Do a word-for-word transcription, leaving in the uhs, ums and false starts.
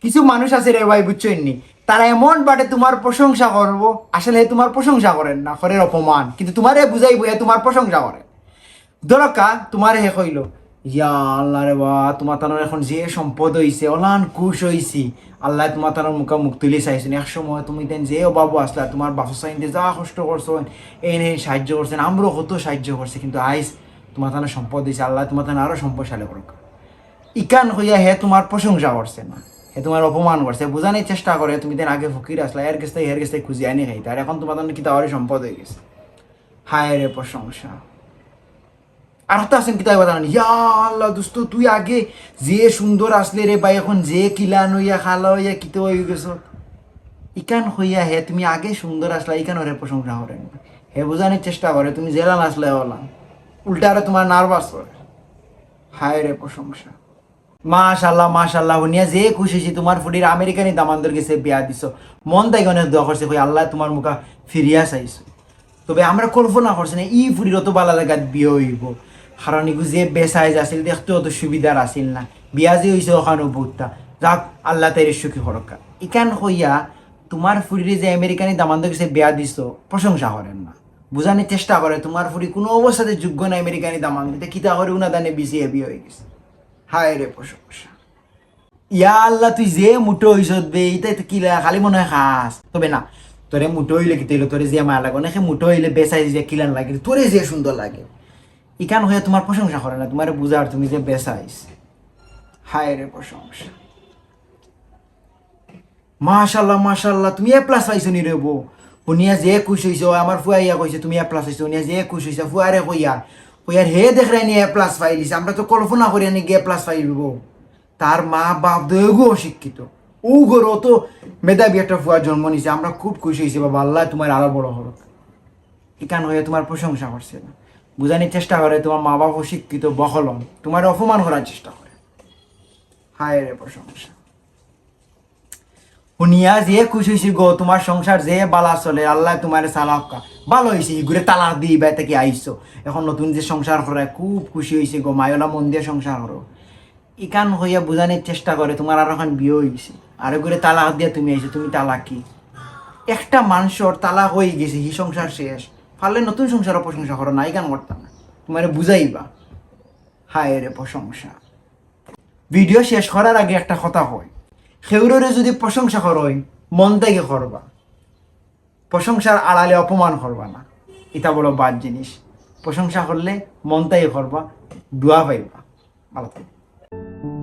কিছু মানুষ আছে রে ভাই, বুঝছইন নি, তারা এমন বাটে তুমার প্রশংসা করবো, আসলে হে তুমার প্রশংসা করের না, করের অপমান, কিন্তু তুমারে বুঝাইবো হে তুমার প্রশংসা করের। ধরো কা, তুমারে হে কইলো, "ইয়া আল্লাহ রে বা, তুমার তানর এখন যে সম্পদ অইছে, অলান খুশ অইছি, আল্লায় তুমার তানর মুখা মুখ তুলি চাইছইন, এক সময় তুমি তাইন যে অভাবো আছলা, তুমার বাফ চাইনতে যা কষ্ট করছইন, এইন এইন সাহায্য করছইন, আমরাও কত সাহায্য করছি, কিন্তু আইজ তুমার তানর সম্পদ অইছে, আল্লায় তুমার তানর আরো সম্পদশালী করউক্কা।" ইখান কইয়া হে তুমার প্রশংসা করছে না, হে তুমার অপমান করছে। বুঝানির চেষ্টা করে, তুমি তাইন আগে ফকির আছলা, এর গেছ থাকি, এর গেছ থাকি খুজি আনি খাইতা, আর এখন তুমার তানর কিতা অরে সম্পদ অইগেছে। হায় রে প্রশংসা। আর তো আছইন কিতা কইবা জানো নি? "ইয়া আল্লাহ দোস্ত, তুই আগে যে সুন্দর আছলে রে ভাই, এখন যে কিলান অইয়া, কালা অইয়া, কিতা অইগেছত।" ইখান কইয়া হে তুমি আগে সুন্দর আছলা, ইখান অরে প্রশংসা করের না। হে বুঝানির চেষ্টা করে তুমি যেলান আছলা অলান, উল্টা আরো তুমার nervous করে। হায় রে প্রশংসা। মাশাআল্লাহ, মাশাআল্লাহ, হুনিয়া যে খুশ অইছি, তুমার ফুড়ির আমেরিকানি দামান্দর গেছে বিয়া দিছো, মন থাকি অনেক দোয়া করছি, কই আল্লায় তুমার মুখা ফিরিয়া চাইছইন। তবে আমরা কল্পনা করছি না ই ফুড়ির অত ভালা জাগাত বিয়া অইবো, কারণ ইগু যে বেসাইজ আছিল, দেখতে অত সুবিধার আছিল না, বিয়া যে অইছে অখানও বউততা। যাউক, আল্লায় তাইরে সুখী করউক্কা। ইখান কইয়া তুমার ফুড়িরে যে আমেরিকানি দামান্দর গেছে বিয়া দিছো, প্রশংসা করের না, বুঝানির চেষ্টা করে তুমার ফুড়ি কুনু অবস্থাতে যোগ্য না আমেরিকানি দামান্দ, তে কিতা করে উনাদানে বিসিএ বিয়া অইগেছে। হায় রে প্রশংসা। ইয়া আল্লাহ, তুই যে মুটো অইছত বে, ইতা তো কিলা, খালি মনে অয় খাস। তবে না, তোরে মুটো অইলে কিতা অইলো, তোরে যে মায়া লাগে, অনেকে মুটো অইলে বেসাইজ যে কিলান লাগে, তোরে যে সুন্দর লাগে। ইখান কইয়া তুমার প্রশংসা করে না, তুমারে বুঝার তুমি যে বেসাইজ। হায় রে প্রশংসা। মাশাআল্লাহ, মাশাআল্লাহ, তুমি এ প্লাস পাইছো নি রে বউ? হুনিয়া যে খুশ অইছে, ও আমার ফুয়া ইয়া কইছে তুমি এ প্লাস পাইছো, হুনিয়া যে খুশ অইছে, ফুয়ারে কইয়ার, কইয়ার হে দেখরায় নি এ প্লাস পাইলিছে, আমরা তো কল্পনা করিয়ার না ই এ প্লাস পাইবো। তার মা বাফ দুইওগু অশিক্ষিত, অউ ঘরো অত মেধাবী একটা ফুয়া জন্ম নিছে, আমরা খুব খুশ অইছি বাবা, আল্লায় তুমারে আরো বড় করউক। ইখান কইয়া তুমার প্রশংসা করছে না, বুঝানির চেষ্টা করে তুমার মা বাফ অশিক্ষিত, বখলন, তুমারে অপমান করার চেষ্টা করে। হায় রে প্রশংসা। হুনিয়া যে খুশ অইছি গো, তুমার সংসার যে ভালা চলে, আল্লায় তুমারে চালাউক্কা। ভালা অইছে, ইগুরে তালাক দি বায় থাকি আইছো, এখন নতুন যে সংসার কররায়, খুব খুশি অইছি গো, মায়াআলা মন দিয়া সংসার করো। ইখান কইয়া বুঝানির চেষ্টা করে তুমার আরোখান বিয়া অইগেছে, আর ইগুরে তালাক দিয়া তুমি আইছো, তুমি তালাকি। একটা মানষর তালাক অইগেছে, হি সংসার শেষ, পারলে নতুন সংসারো প্রশংসা করো না, ইখান করতা না, তুমারে বুঝাইবা। হায় রে প্রশংসা। ভিডিও শেষ করার আগে একটা কথা কই, কেউররে যুদি প্রশংসা করইন, মন থাকি করবা। প্রশংসার আড়ালে অপমান করবা না, ইটা বড় বাদ জিনিস। প্রশংসা করলে মন থাকি করবা, দোয়া পাইবা। ভালা থাকো।